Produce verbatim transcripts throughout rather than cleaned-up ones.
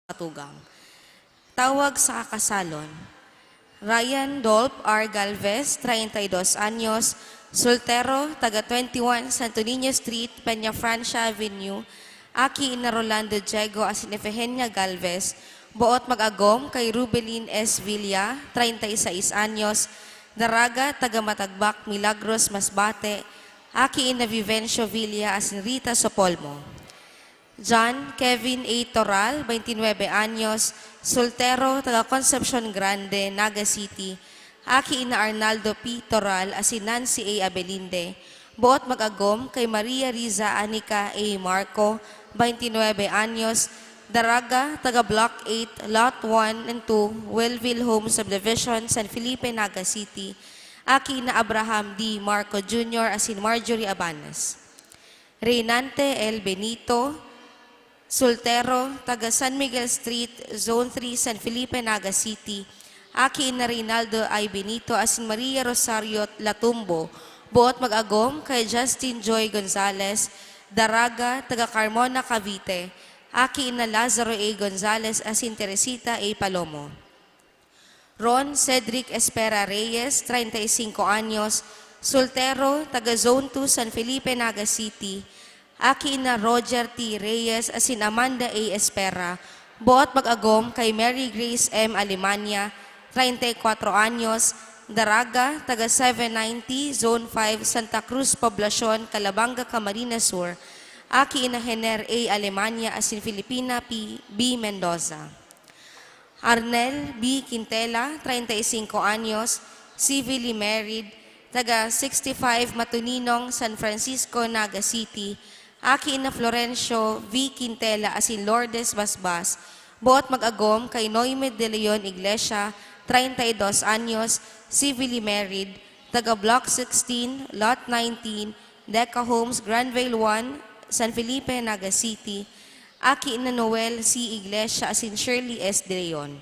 Katugang. Tawag sa kakasalon. Ryan Dolph R. Galvez, treinta y dos anyos, soltero, taga twenty-one Santo Niño Street, Peñafrancia Avenue, aki na Rolando Diego asin Efigenia Galvez, boot mag-agom kay Rubelin S. Villa, treinta y seis anyos, daraga, taga Matagbak, Milagros, Masbate, aki na Vivencio Villa asin Rita Sopolmo. John Kevin A. Toral, twenty-nuebe anyos, soltero, taga Concepcion Grande, Naga City, aki na Arnaldo P. Toral asin Nancy A. Abelinde, boot mag-agom kay Maria Riza Anica A. Marco, twenty-nuebe anyos, daraga, taga Block eight, Lot one and two, Wellville Home Subdivision, San Felipe, Naga City, aki na Abraham D. Marco Junior asin Marjorie Abanes. Reynante L. Benito, soltero, taga San Miguel Street, Zone three, San Felipe, Naga City, aki na Reynaldo I. Benito asin Maria Rosario Latumbo, boot mag-agom kay Justin Joy Gonzalez, daraga, taga Carmona, Cavite, aki na Lazaro A. Gonzalez asin Teresita A. Palomo. Ron Cedric Espera Reyes, treinta y cinco anyos, soltero, taga Zone two, San Felipe, Naga City, aki na Roger T. Reyes asin Amanda A. Espera, boot mag-agom kay Mary Grace M. Alemania, treinta y cuatro anyos, daraga, taga seven ninety, Zone five, Santa Cruz Poblacion, Calabanga, Camarines Sur, aki na Hener A. Alemania asin Filipina P. B. Mendoza. Arnel B. Quintela, treinta y cinco anyos, civilly married, taga sixty-five Matuninong, San Francisco, Naga City, aki na Florencio V. Quintela asin Lourdes Basbas, boot mag-agom kay Noymed de Leon Iglesia, treinta y dos anyos, civilly married, taga Block sixteen, Lot nineteen, Deca Homes, Granville one, San Felipe, Naga City, aki na Noel C. Iglesia asin Shirley S. De Leon.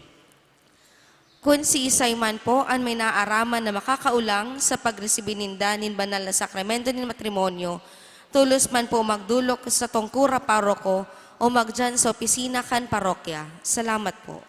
Kun siisay man po an may naaraman na makakaolang sa pagresibi ninda nin banal na sakramento nin matrimonyo, tolos man po magdolok sa satong kura paroko o magdiyan sa opisina kan parokya. Salamat po.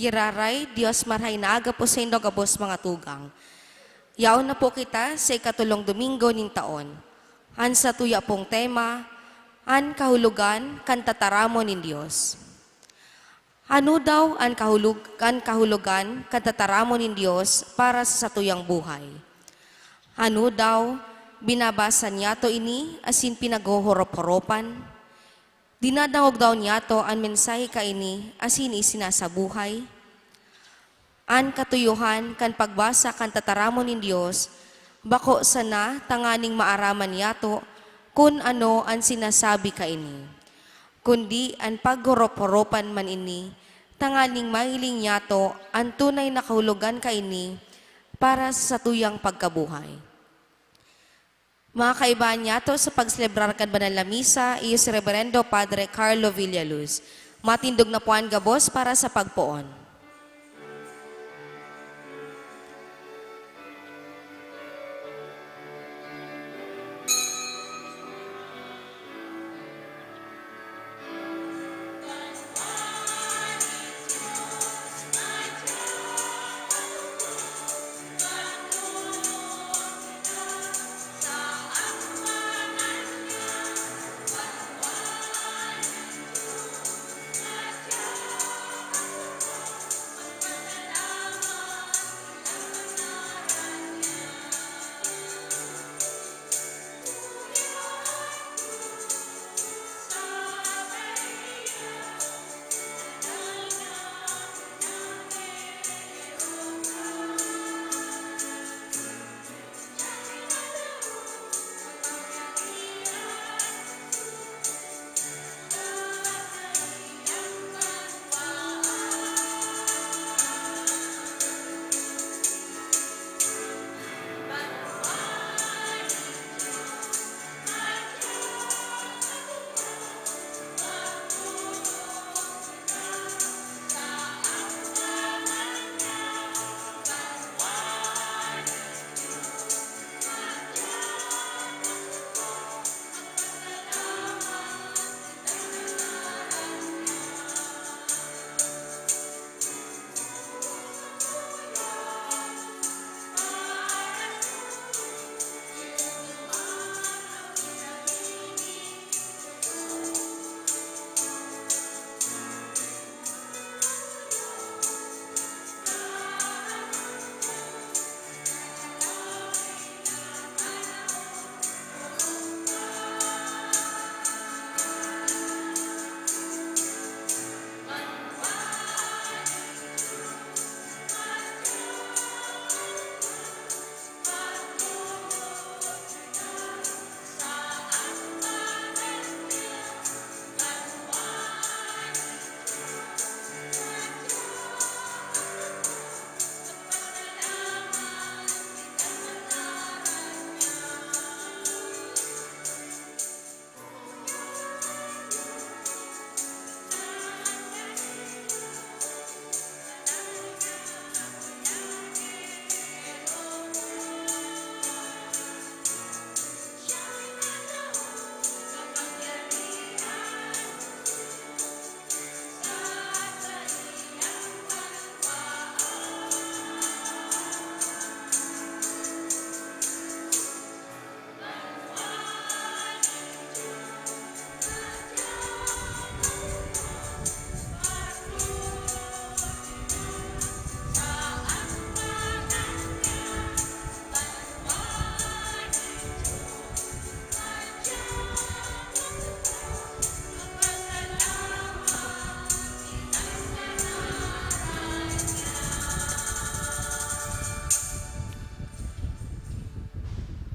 Giraray, Dios marahay na aga po saindo gabos, mga tugang. Yaon na po kita sa ikatulong Domingo nin taon. An satuya pong tema, an kahulogan kan tataramon nin Dios. Ano daw an kahulog-, an kahulogan kan tataramon nin Dios para sa satuyang buhay? Ano daw, binabasa niyato ini asin pinaghohorop-horopan? Dinadangog daw niyato an mensahe kaini asin isinasabuhay? An katuyohan kan pagbasa kan tataramon nin Dios bako sana tanganing maaraman niyato kun ano an sinasabi kaini, kundi an paghorop-horopan man ini tanganing mahiling niyato an tunay na kahulogan kaini para sa satuyang pagkabuhay. Mga kaibahan niyato sa pagselebrar kan banal na misa, iyo si Reberendo Padre Carlo Villaluz. Matindog na po an gabos para sa pagpoon.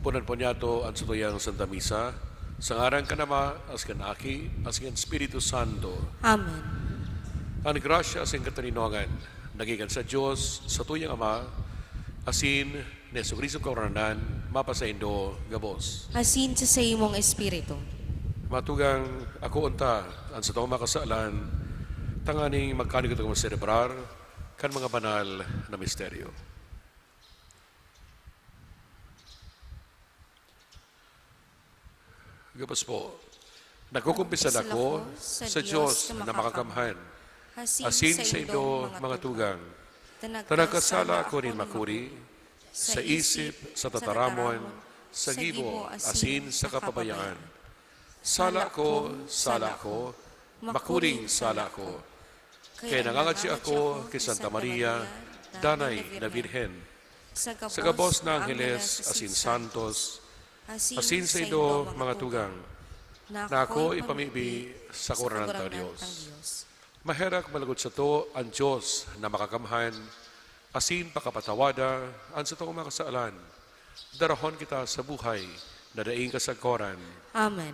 Punan po niyato an satuyang Santa Misa, sa ngaran kan Ama, asin kan Aki, asin kan Espiritu Santo. Amen. An grasya asin katoninongan nagikan sa Dios, satuyang Ama, asin ni Jesu-Cristo Kagurangnan, mapasaindo gabos. Asin sa saimong espiritu. Matugang, akoon ta an satong mga kasalan, tanganing magkanugot kamo selebrar kan mga banal na misteryo. Gabos po. Nagkukumpisal ako sa Diyos na makakamhan asin saindo, mga tugang, ta nagkasala ako nin makuri, sa isip, sa tataramon, sa gibo, asin sa kapabayaan. Sala ko, sala ko, makuring sala ko. Kaya nangangadya ako ki Santa Maria, Danay na Birhen, sa gabos na angheles asin santos, asin saindo, mga tugang, na ako ipamibi sa Kagurangnan ta Dios. Maherak manlugod sato an Dios na Makakamhan, asin pakapatawada an satong mga kasalan. Darahon kita sa buhay na daing kasagkoran. Amen.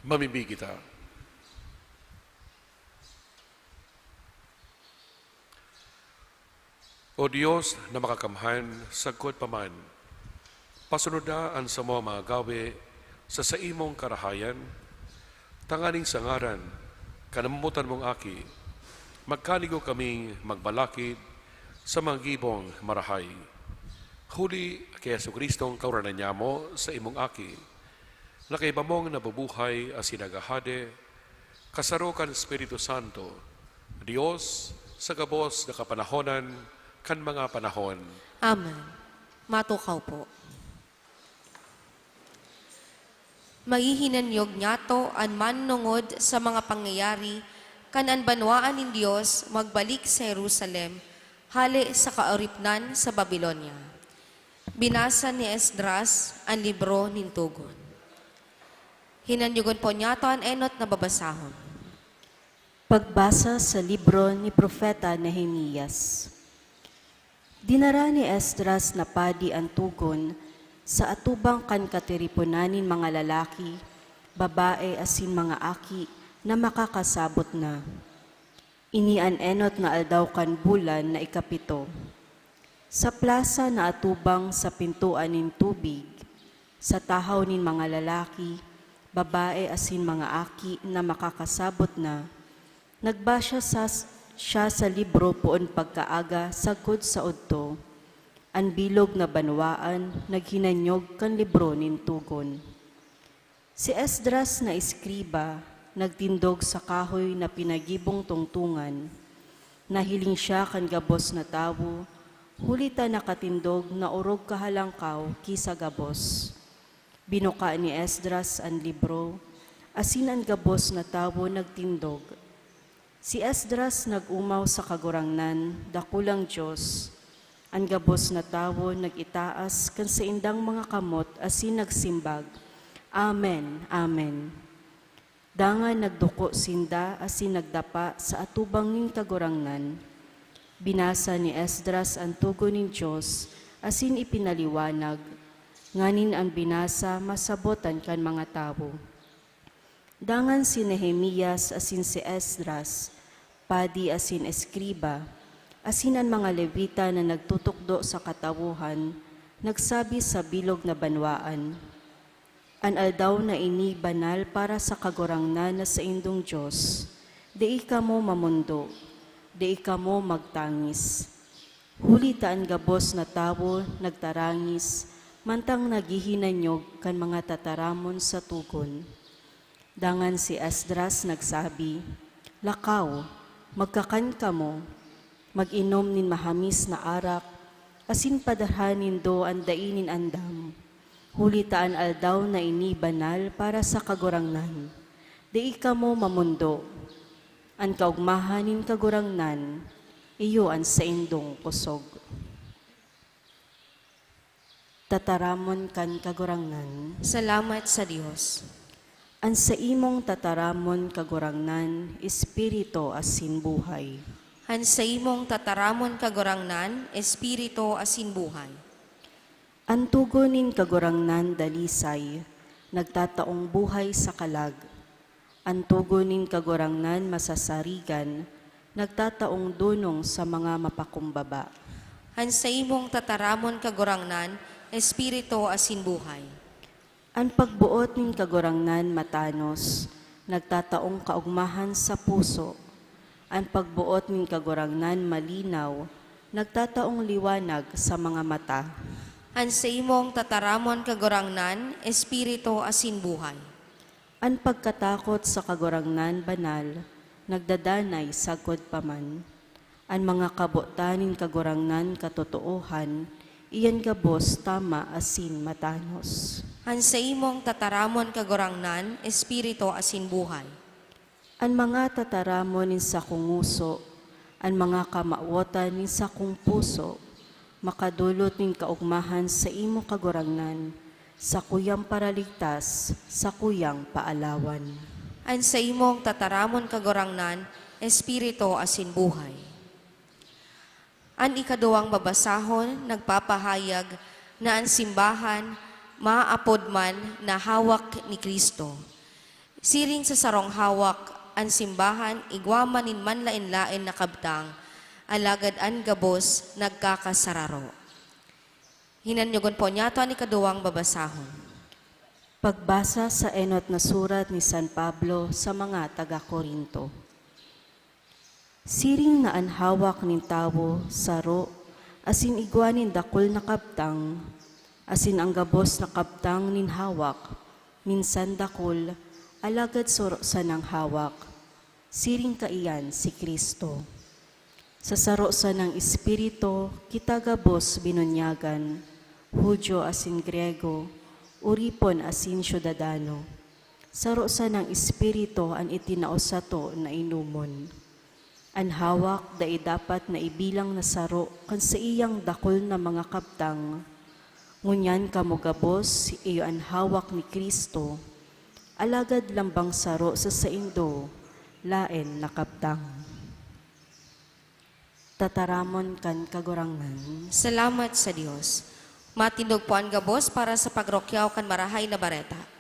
Mamibi kita. O Dios na Makakamhan, sagkod pa man, pasunoda an samong mga gawe sa saimong karahayan, tanganing sa ngaran kan namomotan mong Aki, magkanigo kaming magbalakid sa mga gibong marahay. Huli ki Jesu-Cristong Kagurangnan nyamo, saimong Aki, na kaiba mong nabubuhay asin naghahade, kasaro kan Espiritu Santo, Dios, sa gabos na kapanahonan kan mga panahon. Amen. Matukaw po. Maghihinanyog nyato an manongod sa mga pangyayari kan an banwaan nin Dios magbalik sa Jerusalem, Hale sa kaoripnan sa Babilonia. Binasa ni Esdras an libro nin Tugon. Hinanyogon po niyato an enot na babasahon. Pagbasa sa libro ni Propeta Nehemias. Dinara ni Esdras na padi an tugon sa atubang kan katiriponan nin mga lalaki, babae asin mga aki na makakasabot na. Ini an enot na aldaw kan bulan na ikapito. Sa plasa na atubang sa Pintoan nin Tubig, sa tahaw nin mga lalaki, babae asin mga aki na makakasabot na, nagbasa sa, siya sa libro poon pagkaaga sagkod sa udto. An bilog na banwaan naghinanyog kan libro nin Tugon. Si Esdras na eskriba nagtindog sa kahoy na pinagibong tungtongan. Nahiling siya kan gabos na tawo, huli ta nakatindog na orog kahalangkaw ki sa gabos. Binuka ni Esdras an libro, asin an gabos na tawo nagtindog. Si Esdras nag-omaw sa Kagurangnan, dakulang Dios. An gabos na tawo nag-itaas kan saindang mga kamot asin nagsimbag, "Amen, amen." Dangan nagduko sinda asin nagdapa sa atubang nin Kagurangnan. Binasa ni Esdras an tugon nin Dios asin ipinaliwanag, nganin an binasa masabotan kan mga tawo. Dangan si Nehemias asin si Esdras, padi asin eskriba, asin an mga Levita na nagtutukdo sa katawohan, nagsabi sa bilog na banwaan, "An aldaw na ini banal para sa Kagurangnan na saindong Dios. Dai kamo mamondo, dai kamo magtangis." Huli ta an gabos na tawo nagtarangis mantang naghihinanyog kan mga tataramon sa tugon. Dangan si Esdras nagsabi, "Lakaw, magkakan kamo, mag-inom nin mahamis na arak, asin padarha nindo an dai nin andam. Huli ta an aldaw na ini banal para sa Kagurangnan. Dai kamo mamondo. An kaogmahan nin Kagurangnan, iyo an saindong kusog." Tataramon kan Kagurangnan. Salamat sa Dios. An saimong tataramon, Kagurangnan, espiritu asin buhay. An saimong tataramon, Kagurangnan, espiritu asin buhay. An tugon nin Kagurangnan dalisay, nagtataong buhay sa kalag. An tugon nin Kagurangnan masasarigan, nagtataong donong sa mga mapakumbaba. An saimong tataramon, Kagurangnan, espiritu asin buhay. An pagboot nin Kagurangnan matanos, nagtataong kaogmahan sa puso. An pagboot nin Kagurangnan malinaw, nagtataong liwanag sa mga mata. An saimong tataramon, Kagurangnan, espiritu asin buhay. An pagkatakot sa Kagurangnan banal, nagdadanay sagkod pa man. An mga kabotan nin Kagurangnan katotoohan, iyan gabos tama asin matanos. An saimong tataramon, Kagurangnan, espiritu asin buhay. An mga tataramon nin sakong ngoso, an mga kamawotan nin sakong puso, makadolot nin kaogmahan sa imo, Kagurangnan, sakuyang Paraligtas, sakuyang Paalawan. An saimong tataramon, Kagurangnan, espiritu asin buhay. An ikaduwang babasahon nagpapahayag na an simbahan maapod man na hawak ni Cristo. Siring sa sarong hawak, an simbahan igwa man nin manlaen-laen na kabtang, alagad an gabos nagkakasararo. Hinanyogon po niyato an ikaduwang babasahon. Pagbasa sa enot na surat ni San Pablo sa mga taga-Corinto. Siring na an hawak nin tawo saro, asin igwa nin dakul na kabtang, asin an gabos na kabtang nin hawak, minsan dakul, alagad saro sanang hawak. Siring kaiyan si Cristo. Sa saro sanang Espiritu kita gabos binunyagan, Judio asin Griyego, oripon asin syudadano. Saro sanang Espiritu an itinao sato na inomon. An hawak dai dapat na ibilang na saro kan saiyang dakul na mga kabtang. Ngunyan kamo gabos iyo an hawak ni Cristo, alagad lambang saro sa saindo, laen na kabtang. Tataramon kan Kagurangnan. Salamat sa Dios. Matindog po an gabos para sa pagrukyaw kan Marahay na Bareta.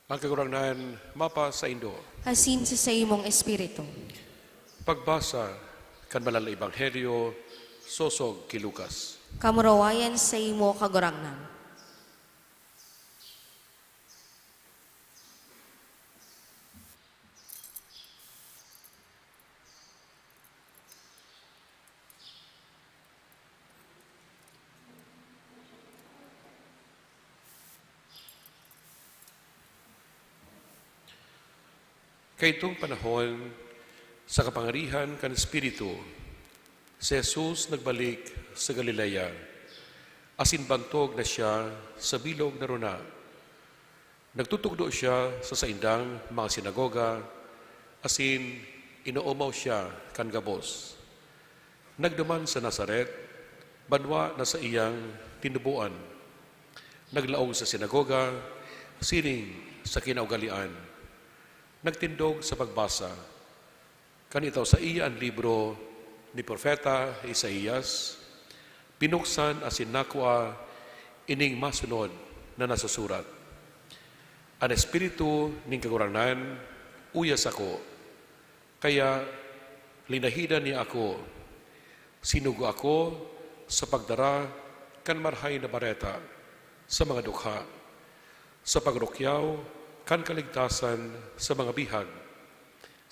Ang Kagurangnan mapasaindo. Asin sa saimong espiritu. Pagbasa kan Banal na Ebanghelyo sosog ki Lucas. Kamurawayan saimo, Kagurangnan. Kaitong panahon, sa kapangyarihan kan Espiritu, si Jesus nagbalik sa Galilea, asin bantog na siya sa bilog na rona. Nagtutukdo siya sa saindang mga sinagoga, asin inoomaw siya kan gabos. Nagduman sa Nazaret, banwa na saiyang tinuboan. Naglaog sa sinagoga, siring sa kinaugalean. Nagtindog sa pagbasa. Kan itao saiya an libro ni Propeta Isaias, binuksan asin nakua ining masunod na nasusurat, "An Espiritu nin Kagurangnan uya sako, kaya linahidan niya ako. Sinugo ako sa pagdara kan Marahay na Bareta sa mga dukha, sa pagrukyaw kan kaligtasan sa mga bihag,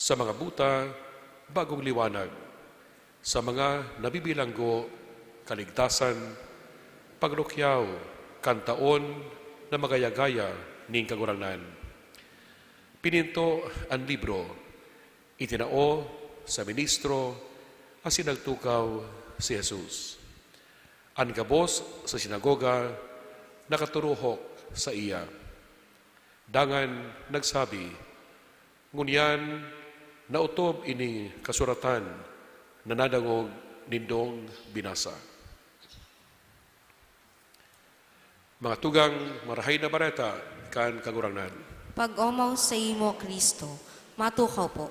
sa mga buta, bagong liwanag, sa mga nabibilanggo, kaligtasan, pagrukyaw kan taon na magaya-gaya nin Kagurangnan." Pininto an libro, itinao sa ministro, asin nagtukaw si Jesus. An gabos sa sinagoga nakaturukok saiya. Dangan nagsabi, "Ngunyan, naotob ining kasuratan na nadangog nindong binasa." Mga tugang, Marahay na Bareta kan Kagurangnan. Pag-omaw saimo, Cristo. Matukaw po.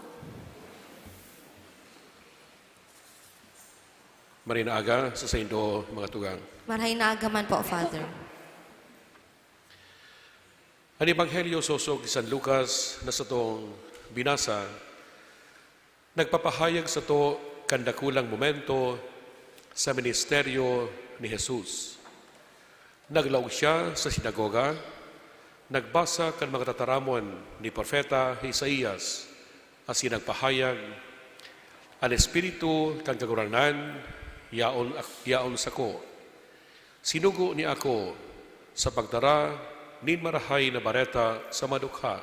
Maray na aga sa saindo, mga tugang. Maray na aga man po, Father. An Ebanghelyo sosog ki San Lucas na satong binasa, nagpapahayag sato kan dakulang momento sa ministeryo ni Jesus. Naglaog siya sa sinagoga, nagbasa kan mga tataramon ni Propeta Isaias, asin nagpahayag, "An Espiritu kan Kagurangnan yaon, yaon sako. Sinugo niya ako sa pagdara nin Marahay na Bareta sa madukha,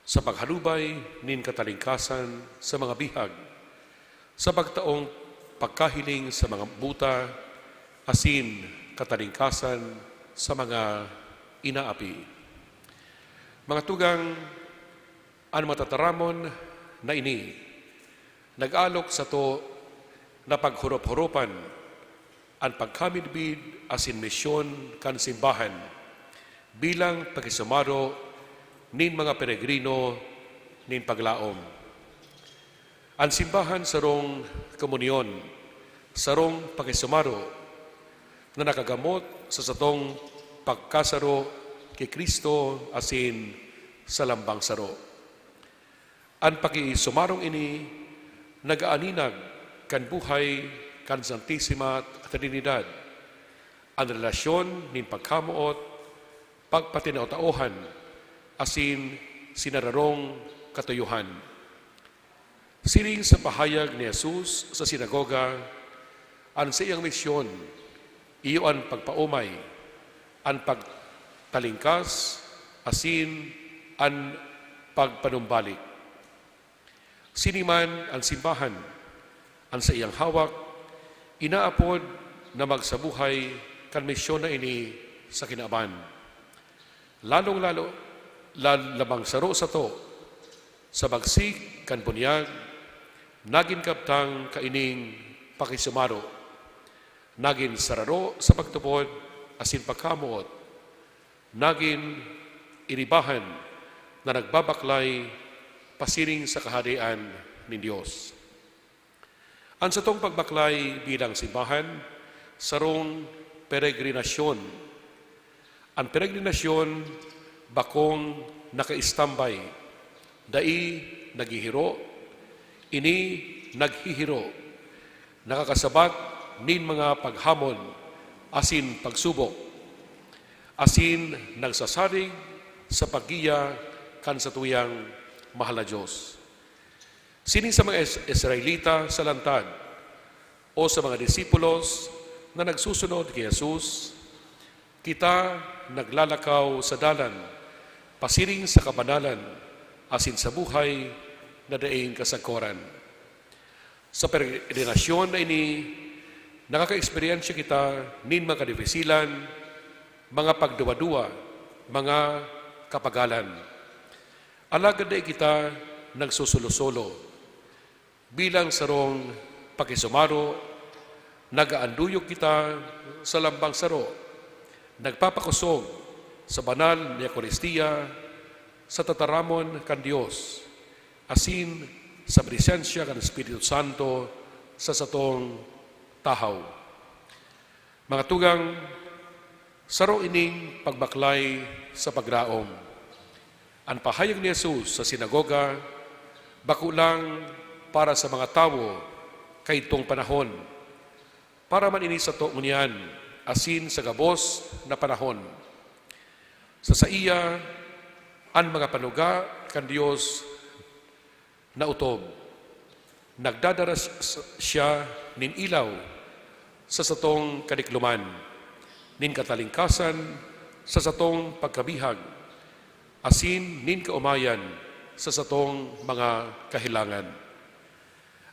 sa paghalubay nin katalingkasan sa mga bihag, sa pagtaong pagkahiling sa mga buta, asin katalingkasan sa mga inaapi. Mga tugang, an matataramon na ini nag-alok sato na paghorop-horopan an pagkamidbid asin misyon kan simbahan bilang pakisumaro nin mga peregrino nin paglaom. An simbahan sarong komunyon, sarong pakisumaro na nakagamot sa satong pagkasaro ki Cristo asin sa lambang saro. An pakisumarong ini nag-aaninag kan buhay kan Santisima Trinidad, an relasyon nin pagkamoot, pagpatinao-taohan, asin sinararong katuyohan. Siring sa pahayag ni Jesus sa sinagoga, an saiyang misyon iyo an pagpaomay, an pagtalingkas, asin an pagpanumbalik. Sining man an simbahan, an saiyang hawak, inaapod na magsabuhay kan misyon na ini sa kinaban. Lalong-lalo, la-, labang saro sato, sa bagsik kan bunyag, nagin kabtang kaining pakisumaro, nagin sararo sa pagtubod asin pagkamoot, nagin iribahan na nagbabaklay pasiring sa Kahadean nin Dios. An satong pagbaklay bilang simbahan, sarong peregrinasyon. An peregrinasyon bakong nakaistambay, dai naghihiro, ini naghihiro, nakakasabat nin mga paghamon asin pagsubok, asin nagsasarig sa paggiya kan satuyang mahal na Dios. Sining sa mga Is-, Israelita sa lantad o sa mga disipulos na nagsusunod ki Jesus, kita naglalakaw sa dalan pasiring sa kabanalan asin sa buhay na daing kasagkoran. Sa peregrinasyon na ini, nakakaeksperyensya kita nin mga kadifisilan, mga pagduwa-duwa, mga kapagalan. Alagad dai kita nagsusolo-solo. Bilang sarong pakisumaro, nag-aanduyog kita sa lambang saro, nagpapakosog sa banal na Eukaristia, sa tataramon kan Dios, asin sa presensya kan Espiritu Santo sa satong tahaw. Mga tugang, saro ining pagbaklay sa paglaom. An pahayag ni Jesus sa sinagoga, bako lang para sa mga tawo kaidtong panahon, para man ini sato ngunyan asin sa gabos na panahon. Sa saiya, an mga panuga kan Dios naotob. Nagdadara s-, s-, siya nin ilaw sa satong kadikloman, nin katalingkasan sa satong pagkabihag, asin nin kaomayan sa satong mga kahelangan.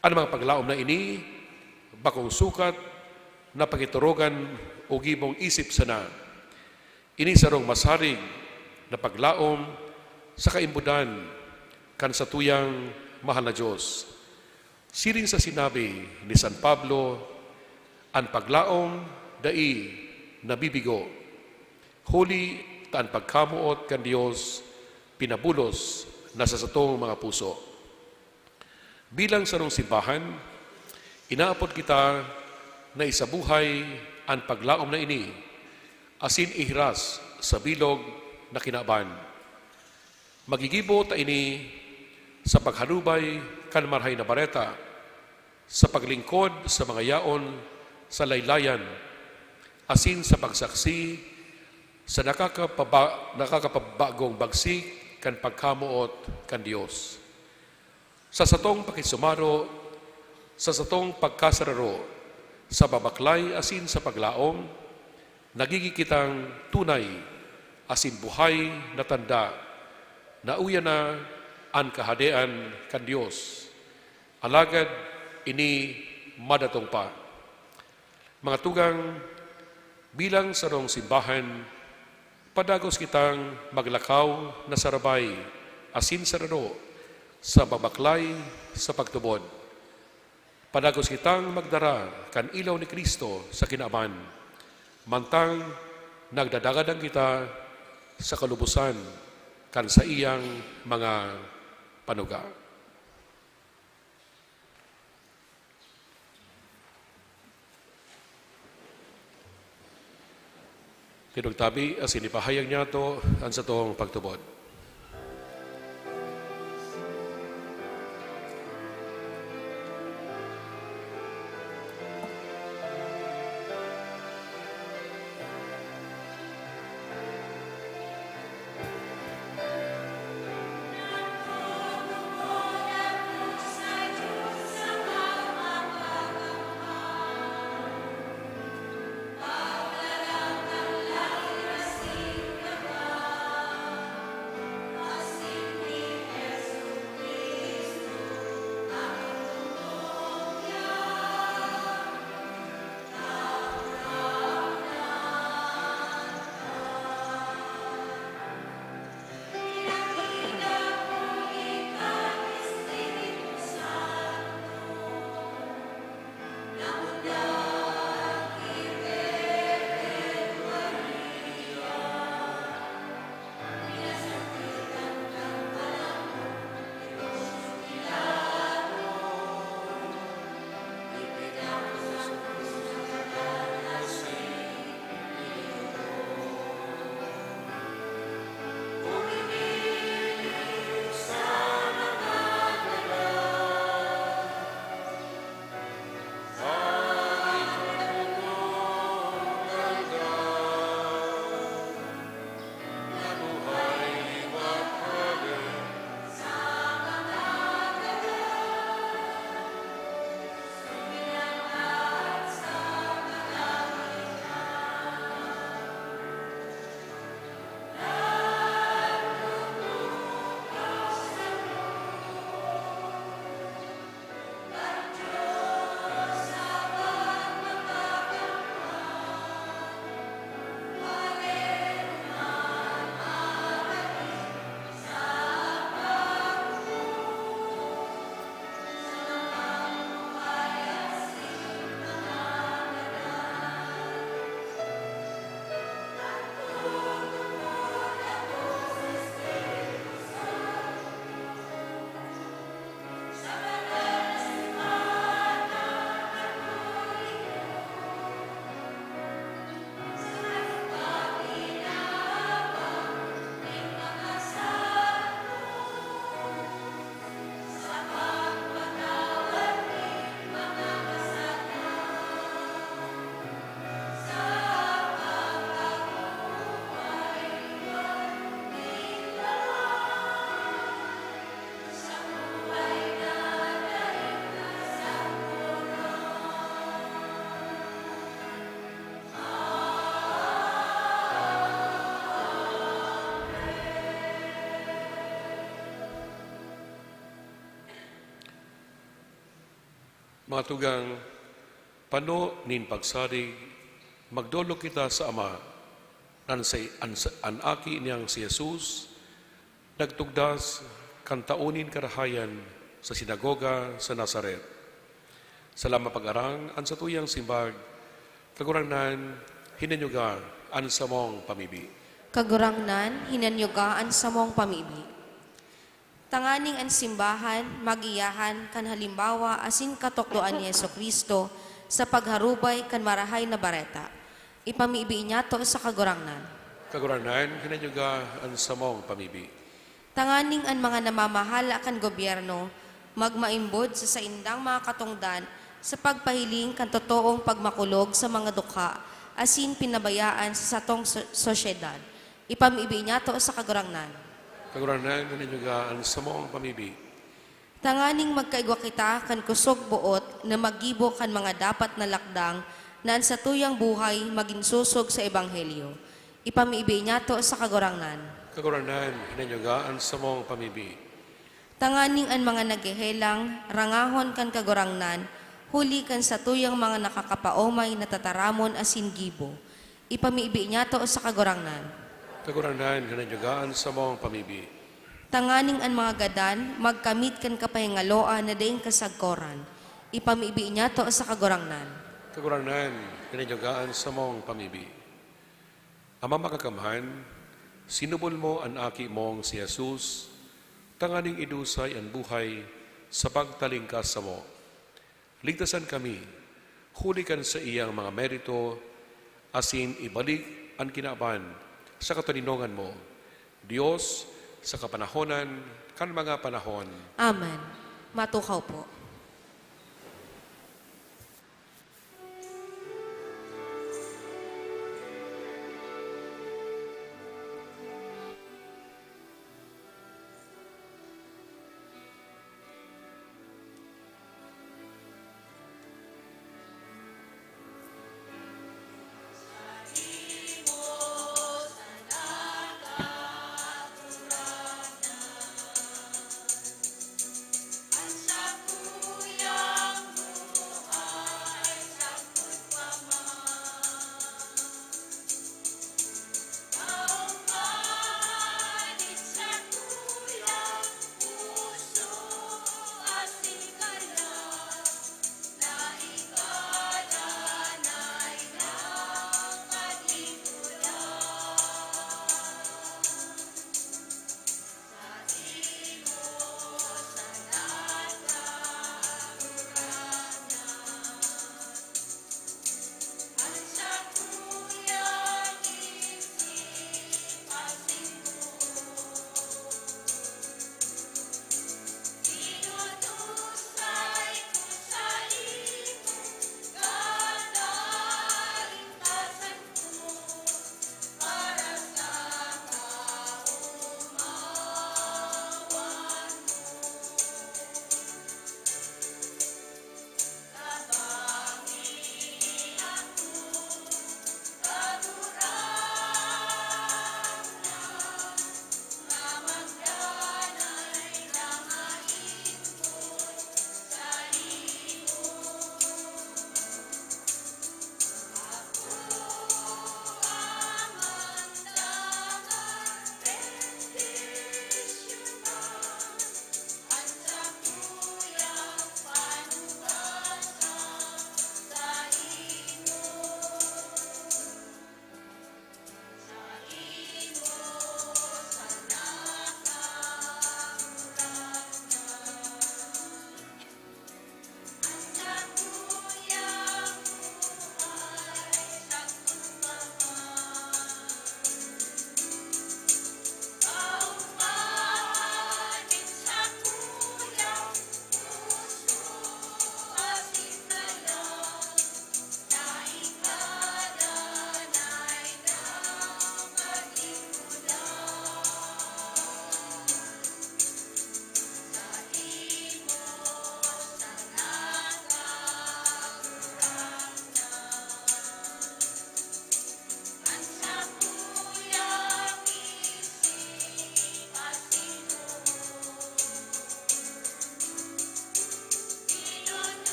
An mga paglaom na ini, bakong sukat na pagiturugan o gibong isip sana. Ini sarong masarig na paglaom sa kaimbodan kan satuyang mahal na Dios. Siring sa sinabi ni San Pablo, "An paglaom dai nabibigo, huli ta an pagkamoot kan Dios pinabulos na sa satong mga puso." Bilang sarong simbahan, inaapod kita na isabuhay an paglaom na ini asin ihiras sa bilog na kinaban. Magigibo ta ini sa paghalubay kan Marahay na Bareta, sa paglingkod sa mga yaon sa laylayan, asin sa pagsaksi sa nakakapaba-, nakakapabagong bagsik kan pagkamoot kan Dios. Sa satong pakisumaro, sa satong pagkasararo, sa babaklay asin sa paglaom, nagigin kitang tunay asin buhay na tanda na uya na an Kahadean kan Dios. Alagad ini madatong pa. Mga tugang, bilang sarong simbahan, padagos kitang maglakaw na sarabay asin sararo sa pagbaklay sa pagtubod. Padagos kitang magdara kan ilaw ni Cristo sa kinaban, mantang nagdadagadan kita sa kalubosan kan saiyang mga panuga. Tinugtabi asin ipahayag niyato an satong pagtubod. Mga tugang, pano nin pagsadig, magdolok kita sa Ama. An, sa, an, an Aki niyang si Jesus, nagtugdas kan tao nin karahayan sa sinagoga sa Nazaret. Sa lamang pag-arang, an satuyang simbag, "Kagurangnan, hinanyuga an samong pamibi." Kagurangnan, hinanyuga an samong pamibi. Tanganing an simbahan magiyahan kan halimbawa asin katukdoan ni Jesu-Cristo sa pagharubay kan Marahay na Bareta. Ipamibi niyato sa Kagurangnan. Kagurangnan, hinanyuga an samong pamibi. Tanganing an mga namamahala kan gobyerno magmaimbod sa saindang mga katongdan sa pagpahiling kan totoong pagmakulog sa mga dukha asin pinabayaan sa satong so-, sosyedad. Ipamibi niyato sa Kagurangnan. Kagurangnan, hinanyuga an samong pamibi. Tanganing magkaigwa kita kan kusog boot na maggibo kan mga dapat na lakdang na an satuyang buhay magin sosog sa Ebanghelyo. Ipamibi niyato sa Kagurangnan. Kagurangnan, hinanyuga an samong pamibi. Tanganing an mga naghehelang rangahon kan Kagurangnan Huli kan satuyang mga nakakapaomay na tataramon asin gibo, ipamibi niyato sa Kagurangnan. Kagurangnan, hinadyugaan sa mong pamibi. Tanganing an mga gadan magkamit kan kapahingaloan na daing kasagkoran, ipamibi niyato sa Kagurangnan. Kagurangnan, hinadyugaan sa mong pamibi. Ama Makakamhan, sinubol mo an Aki mong si Jesus, tanganing idusay an buhay sa pagtalingkas samo. Ligtasan kami, huli kan saiyang mga merito, asin ibalik an kinaban sa katoninongan mo, Dios, sa kapanahonan kan mga panahon. Amen. Matukaw po.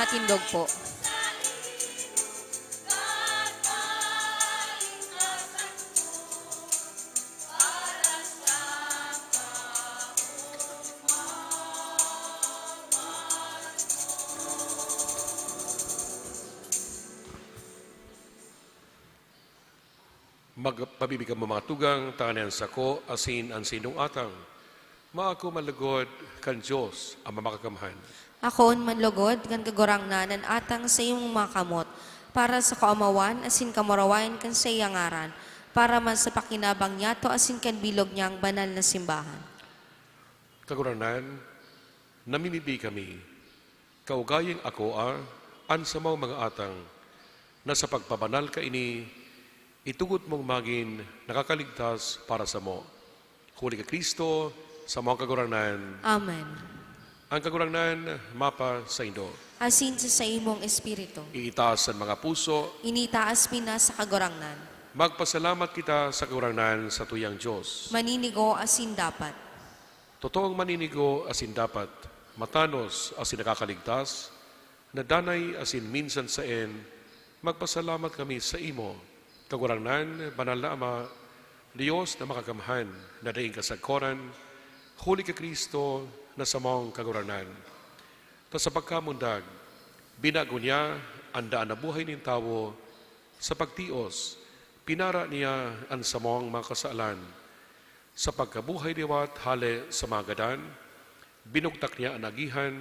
Matindog po. Magpabibi kamo, mga tugang, tanganing an sako asin an saindong atang maako man lugod kan Dios, Ama Makakamhan. Akoon man lugod kan Kagurangnan an atang sa imong mga kamot, para sa kaomawan asin kamurawayan kan saiyang ngaran, para man sa pakinabang niyato asin kan bilog niyang banal na simbahan. Kagurangnan, namimibi kami, kaugayang akoa an samong mga atang, na sa pagpabanal kaini, itugot mong magin nakakaligtas para samo. Huli ki Cristo, samong Kagurangnan. Amen. An Kagurangnan mapasaindo. Asin sa saimong espiritu. Iitaas an mga puso. Initaas mi na sa Kagurangnan. Magpasalamat kita sa Kagurangnan, satuyang Dios. Maninigo asin dapat. Totoong maninigo asin dapat, matanos asin nakakaligtas, Na danay asin minsan saen, magpasalamat kami saimo, Kagurangnan, Banal na Ama, Dios na makakamhan, na daing kasagkoran, huli ki Cristo na samong Kagurangnan. Ta sa pagkamundag, binago niya an daan na buhay nin tawo. Sa pagtios, pinara niya an samong mga kasalan. Sa pagkabuhay liwat hale sa mga gadan, binugtak niya an agihan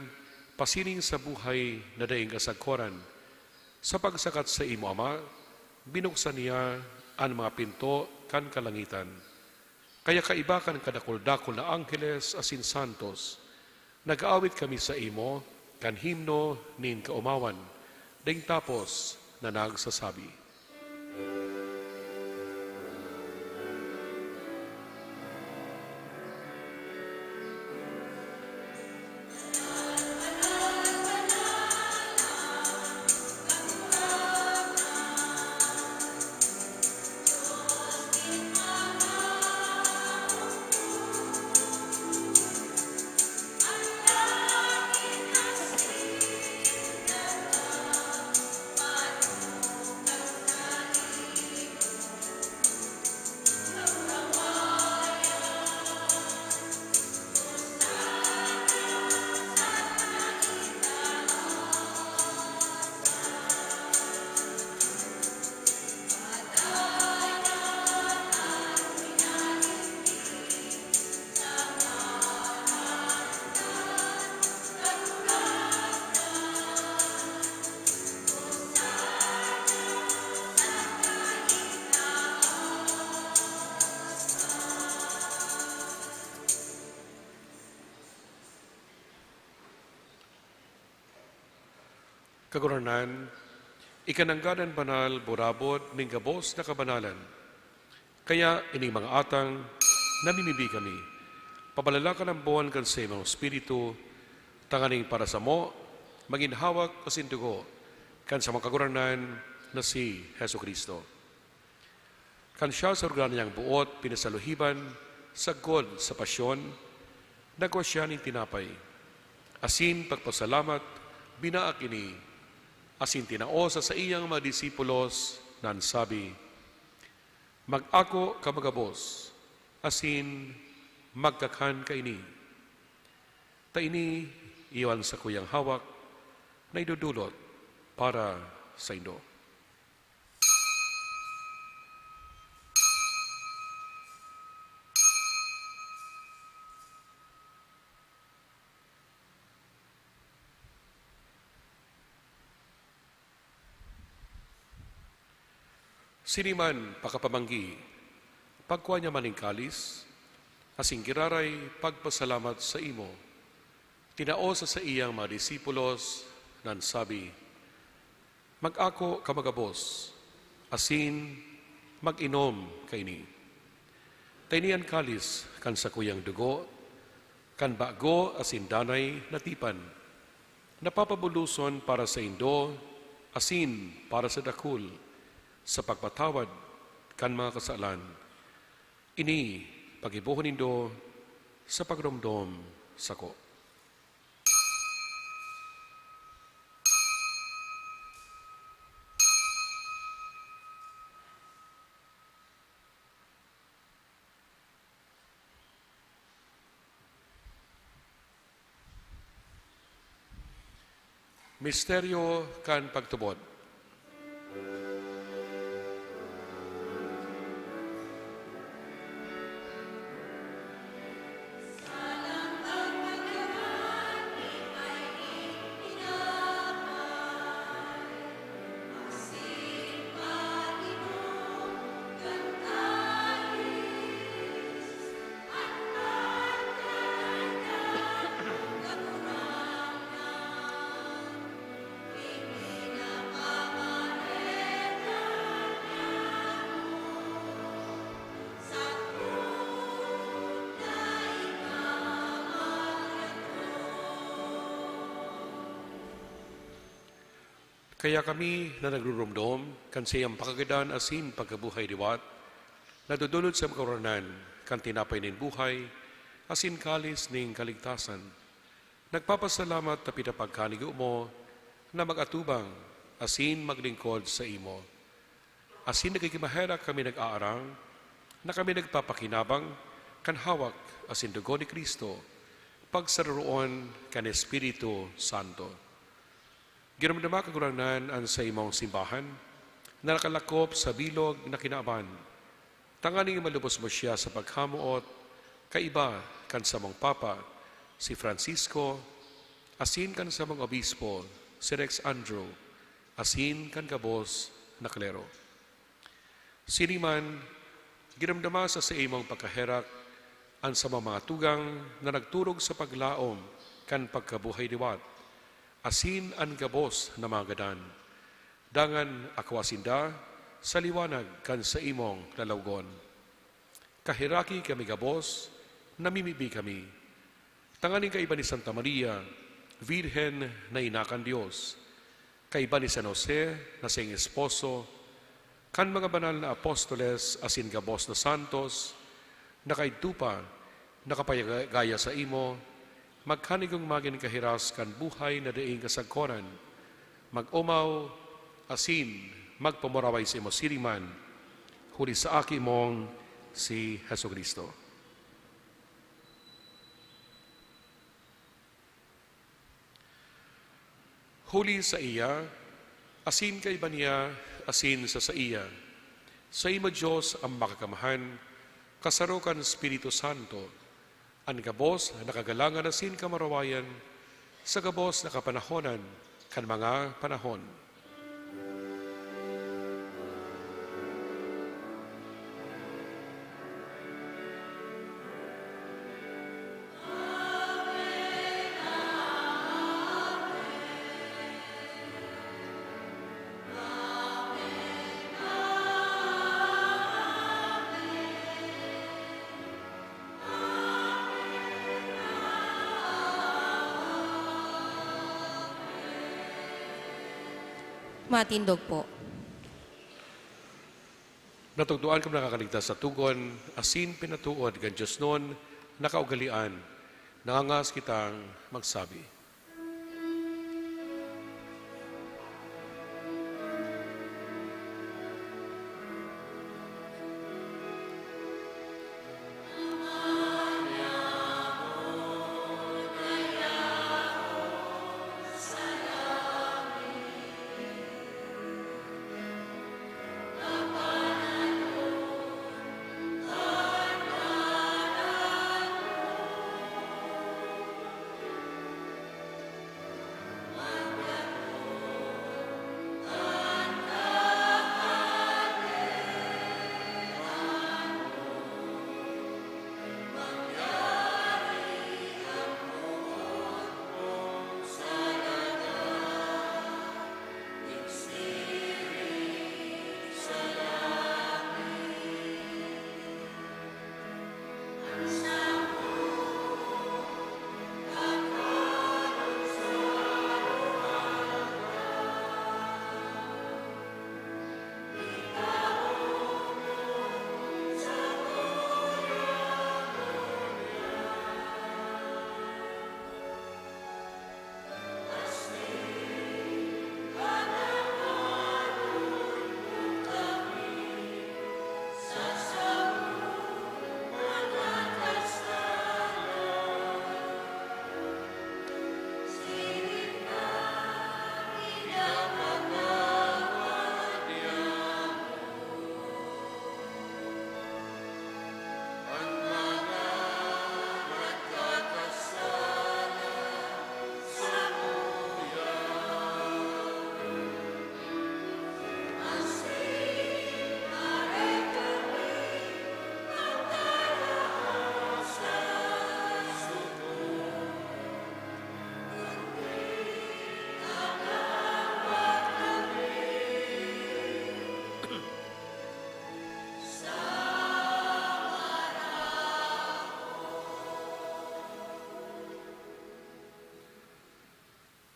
pasiring sa buhay na daing kasagkoran. Sa pagsakat saimo, Ama, binuksan niya an mga pinto kan kalangitan. Kaya kaiba kan kadakul-dakul na angheles asin santos, nag-aawit kami saimo kan himno nin kaomawan, daing tapos na nagsasabi, Kagurangnan, ika nanggad an banal, burabod, nin gabos na kabanalan. Kaya ining mga atang, namimibi kami, pabalalakan ambon kan saimong Espiritu, tanganing para samo, magin hawak asin dugo kan samong Kagurangnan na si Jesu-Cristo. Kan siya sa organ niyang boot pinasaluhiban sagkod sa pasyon, nagwa siya nin tinapay, asin pagpasalamat, binaak ini, asin tinao sa saiyang mga disipulos, na an sabi, "Mag-ako kamo gabos, asin magkakan kaini. Ta ini iyo an sakuyang hawak na idodolot para saindo." Sining man pakapamanggi, pagkua niya man nin kalis, asin giraray pagpasalamat saimo, tinao sa saiyang mga disipulos, na an sabi, "Mag-ako kamo gabos, asin mag-inom kaini. Ta ini an kalis kan sakuyang dugo, kan bago asin danay na tipan, na papabuloson para saindo asin para sa dakul, sa pagpatawad kan mga kasalan. Ini paggibohon nindo sa pagromdom sako." Misteryo kan pagtubod. Kaya kami na nagruromdom kan saiyang pakagadan asin pagkabuhay liwat, nadodolot sa Kagurangnan kan tinapay nin buhay asin kalis nin kaligtasan. Nagpapasalamat ta pinapagkanigo mo na mag-atubang asin maglingkod saimo. Asin nagkikimaherak kami nag-aarang na kami nagpapakinabang kan hawak asin dugo ni Cristo, pagsararoon kan Espiritu Santo. Giramdama, Kagurangnan, an saimong simbahan na nakalakop sa bilog na kinaban, tanganing malubos mo siya sa pagkamoot, kaiba kan samong Papa, si Francisco, asin kan samong Obispo, si Rex Andrew, asin kan gabos na klero. Siring man, giramdama sa saimong pagkaherak an samong mga tugang na nagturog sa paglaom kan pagkabuhay liwat, asin an gabos na mga gadan. Dangan akua sinda sa liwanag kan saimong lalawgon. Kaheraki kami gabos, namimibi kami, tanganing kaiba ni Santa Maria, Birhen na ina kan Dios, kaiba ni San Jose na saiyang esposo, kan mga banal na apostoles asin gabos na santos, na kaidto pa nakapayagaya saimo, magkanigong magin kahiras kan buhay na daing kasagkoran, mag-omaw asin magpamuraway saimo siring man, huli sa Aki mong si Jesu-Cristo. Huli saiya, asin kaiba niya, asin sa saiya, saimo, Dios, an Makakamhan, kasaro kan Espiritu Santo, an gabos na kagalangan asin kamurawayan sa gabos na kapanahonan kan mga panahon. Matindog po. Natugdoan kan mga nakaligtas sa tugon, asin pinatuod kan diosnon na kaugalean, nangangaas kitang magsabi.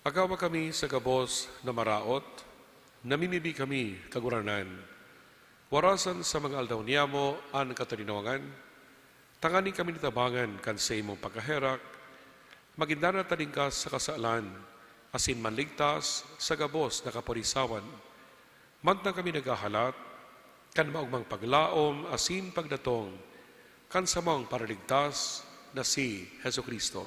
Agawa kami sa gabos na maraot, namimibi kami, Kagurangnan. Warasan sa mga aldaw niyamo an katalinawangan, tanganing kami natabangan kan saimong pagkaherak, magin danay na talingkas sa kasalan, asin manligtas sa gabos na kaporisawan. Mantang kami naghahalat kan maogmang paglaom asin pagdatong kan samong Paraligtas na si Jesu-Cristo.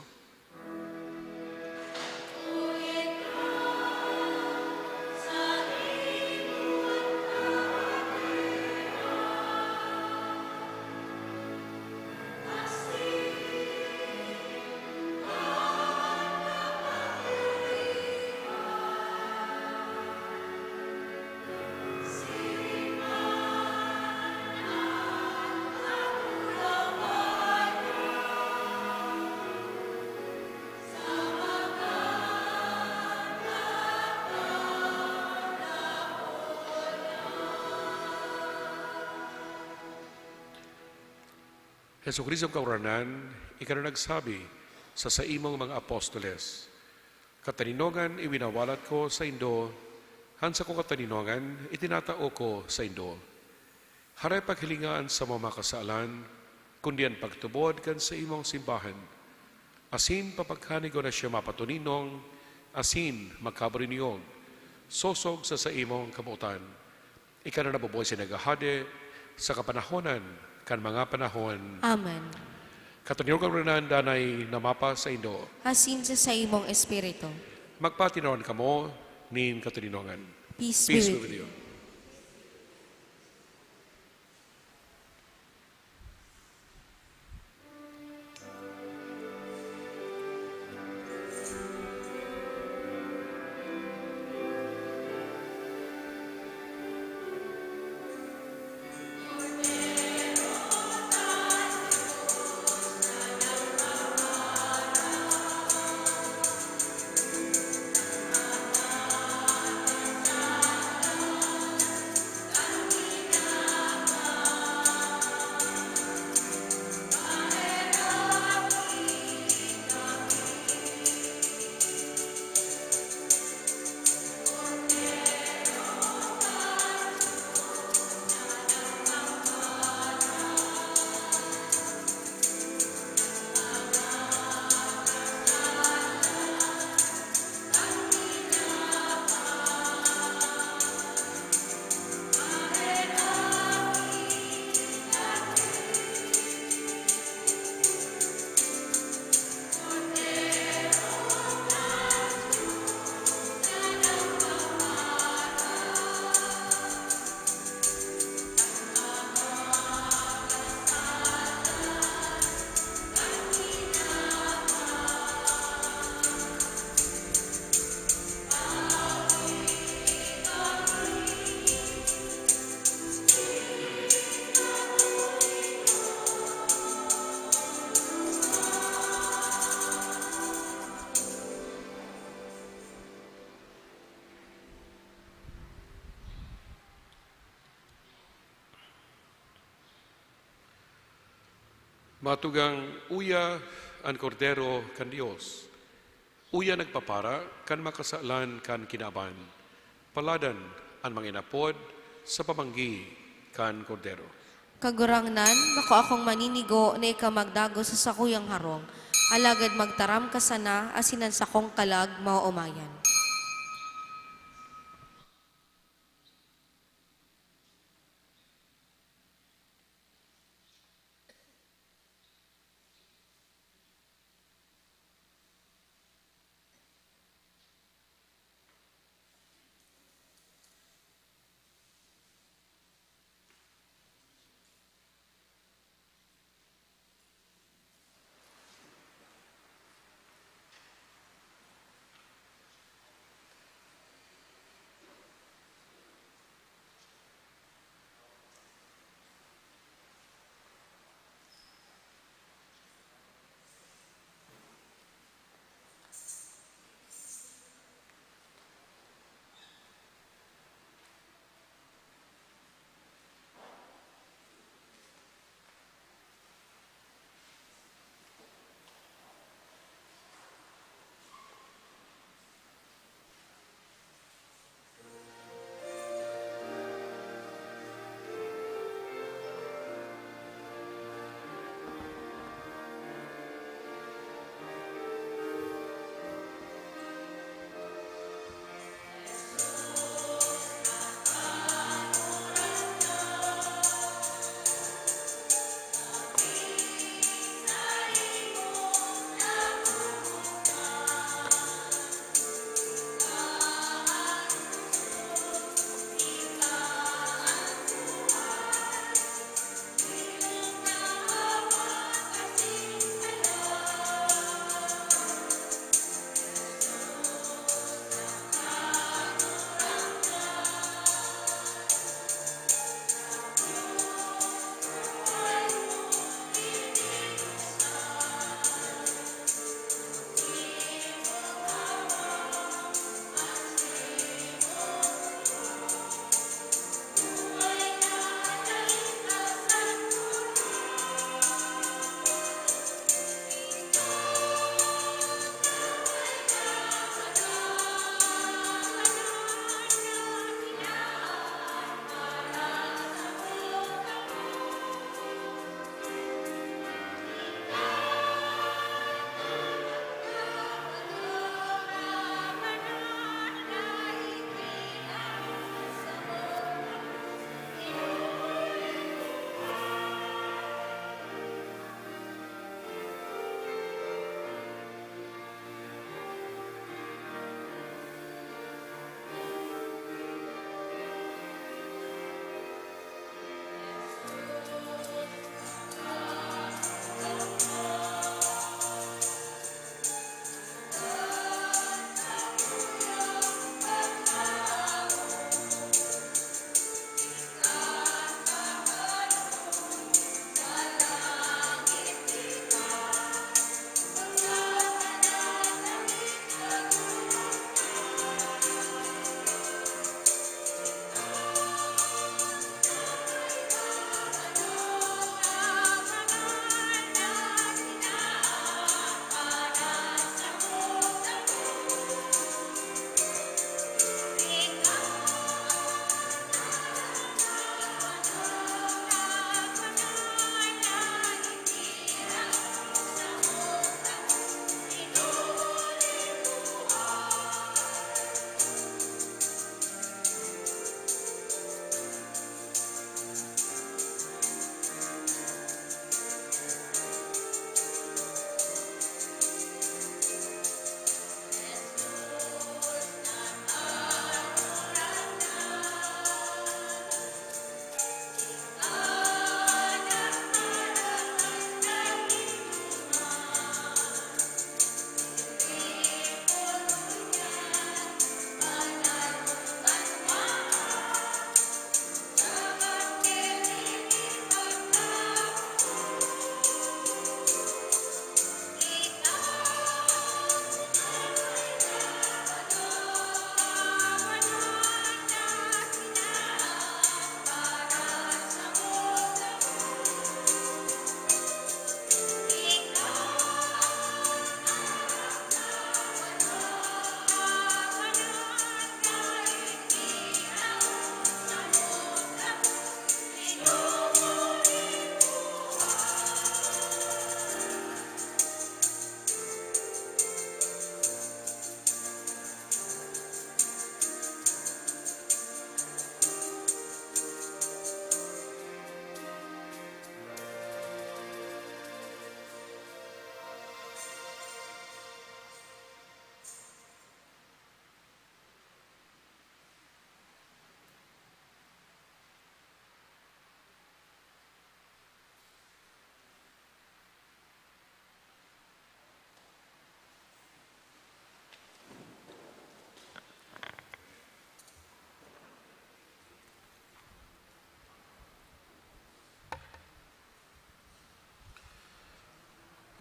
Jesu-Cristo, Kagurangnan, ika na nagsabi sa saimong mga apostoles, "Kataninongan iwinawalat ko saindo, an sakong kataninongan itinatao ko saindo." Haray paghilinga an samong mga kasalan, kundi an pagtubod kan saimong simbahan, asin papagkanigon na siya mapatoninong asin magkabariniog, sosog sa saimong kabotan. Ika na nabubuhay sa naghahade sa kapanahonan kan mga panahon. Amen. Kataninongan, Kagurangnan, danay na mapasaindo. Asin sa saimong espiritu. Magpatinawan kamo nin kataninongan. Peace be with you. Matugang, uya an Kordero kan Dios. Uya nagpapara kan mga kasalan kan kinaban. Paladan an mga inapod sa pamanggi kan Kordero. Kagurangnan, bako akong maninigo na ika magdagos sa sakuyang harong, alagad magtaram ka sana asin an sakong kalag maoomayan.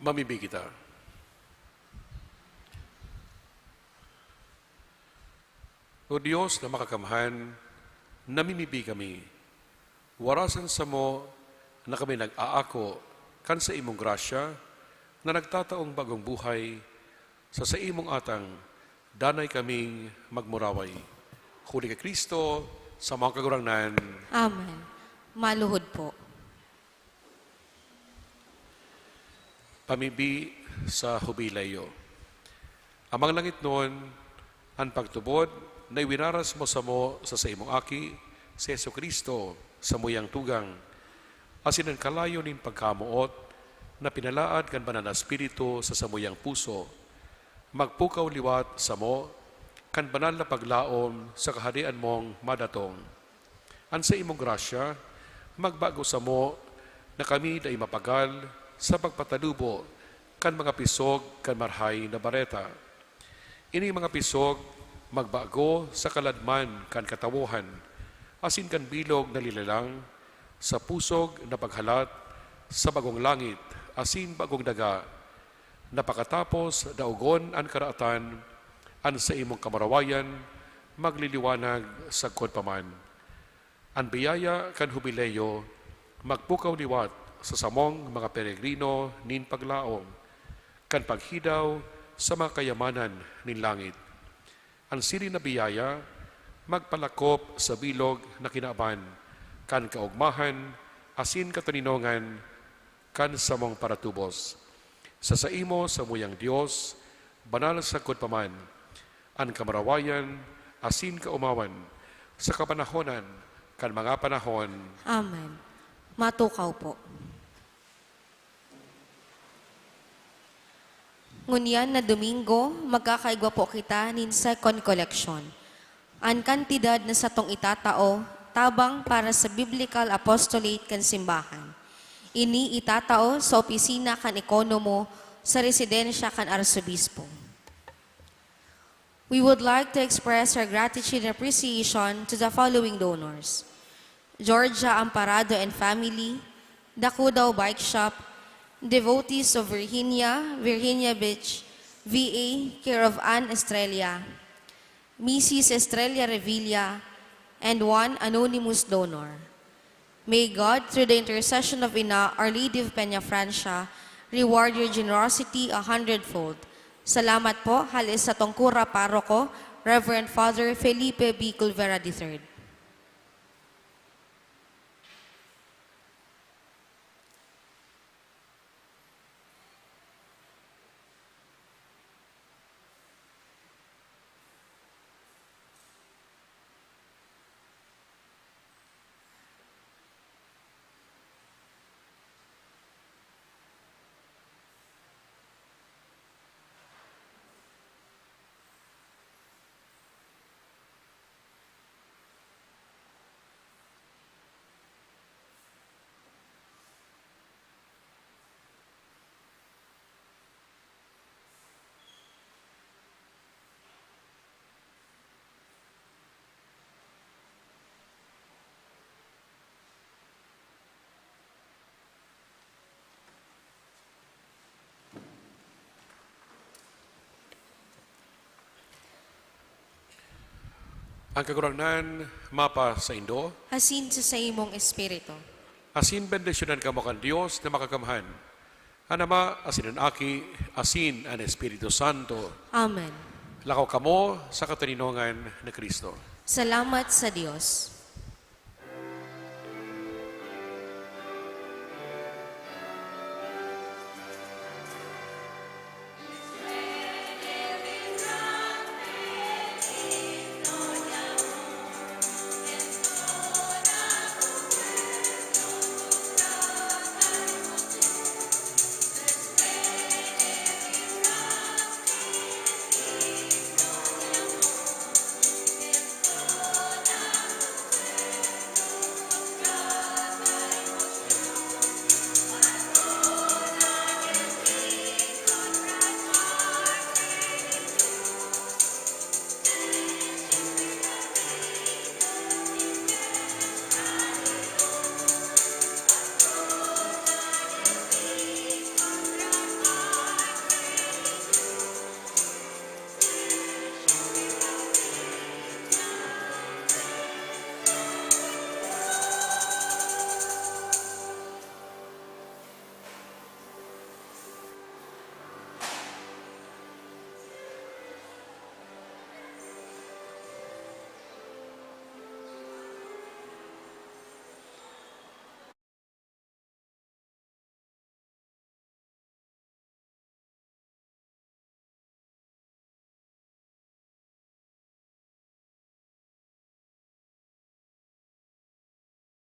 Mamibi kita. O Dios na makakamhan, namimibi kami. Warasan samo na kami nag-aako kan saimong grasya na nagtataong bagong buhay. Sa saimong atang, danay kaming magmuraway. Huli ki Cristo, samong Kagurangnan. Amen. Maluhod po. Pamibi sa hubileo. Amang langitnon, an pagtubod na iwinaras mo samo sa saimong Aki, si Jesu-Cristo, samuyang tugang, asin an kalayo nin pagkamoot na pinalaad kan Banal na Espiritu sa samuyang puso, magpukaw liwat samo kan banal na paglaom sa Kahadean mong madatong. An saimong grasya magbago samo na kami dai mapagal sa pagpatalubo kan mga pisog kan Marahay na Bareta. Ining mga pisog magbago sa kaladman kan katawohan, asin kan bilog na lilalang sa pusog na paghalat sa bagong langit asin bagong daga, na pakatapos daogon an karaatan, an saimong kamurawayan magliliwanag sagkod pa man. An biyaya kan Hubileo magpukaw liwat sa samong mga peregrino nin paglaom kan paghidaw sa mga kayamanan nin langit. An siring na biyaya magpalakop sa bilog na kinaban kan kaogmahan asin katoninongan kan samong paratubos. Sa saimo, samuyang Dios, banal sagkod pa man, an kamurawayan asin kaomawan sa kapanahonan kan mga panahon. Amen. Matukaw po. Ngunyan na Domingo, magkakaigwa po kita nin second collection. An kantidad na satong itatao, tabang para sa Biblical Apostolate kan Simbahan. Ini itatao sa opisina kan ekonomo sa residensya kan Arsobispo. We would like to express our gratitude and appreciation to the following donors: Georgia Amparado and family, Dakudao Bike Shop, Devotees of Virginia, Virginia Beach, V A, care of Ann Estrella, Missus Estrella Revilla, and one anonymous donor. May God, through the intercession of Ina, Our Lady of Peña Francia, reward your generosity a hundredfold. Salamat po, hale sa satong kura paroko, Reverend Father Felipe B. Culvera the third. Ang Kagurangnan mapa saindo. Asin sa saimong espiritu. Asin bendisyonan kamo kan Dios na Makakamhan, an Ama, asin an Aki, asin an Espiritu Santo. Amen. Lakaw kamo sa katoninongan ni Cristo. Salamat sa Dios.